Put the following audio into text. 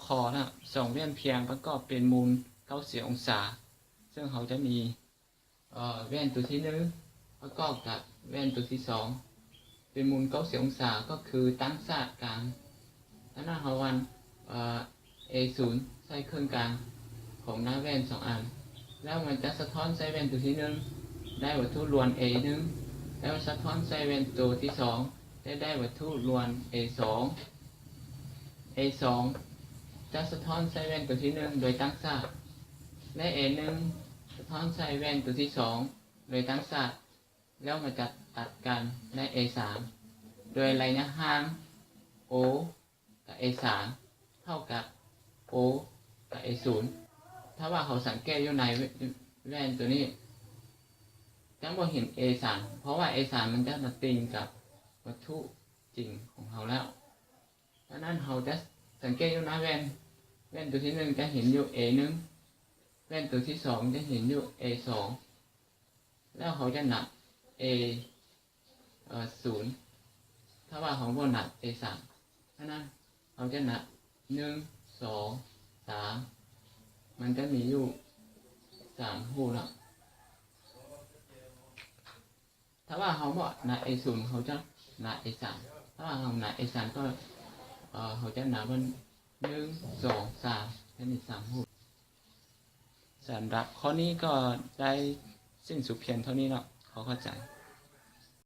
ຂໍ້ນະ ສອງແວ່ນພຽງປະກອບເປັນມູນເກົ້າສິບອົງສາ ເຊິ່ງເຮົາຈະມີ ເອີ ແວ່ນຕົວທີໜຶ່ງປະກອບກັບແວ່ນຕົວທີສອງ ເປັນມູນເກົ້າສິບອົງສາ ກໍຄືຕັ້ງສາດກາງ. ອັນນັ້ນເຮົາວັນ ເອີ ເອສູນໃສ່ເຄິ່ງກາງຂອງໜ້າແວ່ນສອງອັນ ແລ້ວມັນຈະສະທ້ອນໃສ່ແວ່ນຕົວທີໜຶ່ງ ໄດ້ວັດຖຸລວນເອໜຶ່ງ ແລ້ວສະທ້ອນໃສ່ແວ່ນຕົວທີສອງ ຈະໄດ້ວັດຖຸລວນເອສອງ ເອສອງຈະສະທ້ອນໃສ່ແວ່ນຕົວທີໜຶ່ງໂດຍຕັ້ງສາດ ແລະ ເອໜຶ່ງສະທ້ອນໃສ່ແວ່ນຕົວທີສອງໂດຍຕັ້ງສາດ ແລ້ວມັນຈະຕັດກັນໄດ້ເອສາມ ໂດຍໄລຍະຫ່າງໂອ ກັບເອສາມເທົ່າກັບໂອກັບເອສູນ. ຖ້າວ່າເຮົາສັງເກດຢູ່ໃນແວ່ນຕົວນີ້ ຈະບໍ່ເຫັນເອສາມ ເພາະວ່າເອສາມມັນຈະມາຕິງກັບວັດຖຸຈິງຂອງເຮົາແລ້ວ. ສະນັ້ນເຮົາຈະສັງເກດຢູ່ໜ້າແວ່ນ ແວ່ນຕົວທີໜຶ່ງຈະເຫັນຢູ່ເອໜຶ່ງ ແວ່ນຕົວທີສອງຈະເຫັນຢູ່ເອສອງ ແລ້ວເຮົາຈະນັບເອ ເອີ ສູນ ຖ້າວ່າເຮົາບໍ່ນັບເອສາມ. ສະນັ້ນເຮົາຈະນັບ ໜຶ່ງ ສອງ ສາມ ມັນຈະມີຢູ່ສາມຮູເນາະ. ຖ້າວ່າເຮົາບໍ່ນັບເອສູນ ເຮົາຈະນັບເອສາມ ຖ້າວ່າເຮົານັບເອສາມກໍ ເອີ ເຮົາຈະນັບມັນ ໜຶ່ງ ສອງ ສາມ ແລ້ວມີສາມຮູ. ສຳລັບຂໍ້ນີ້ກໍໄດ້ສິ້ນສຸດພຽງເທົ່ານີ້ເນາະ. ຂໍຂອບໃຈ.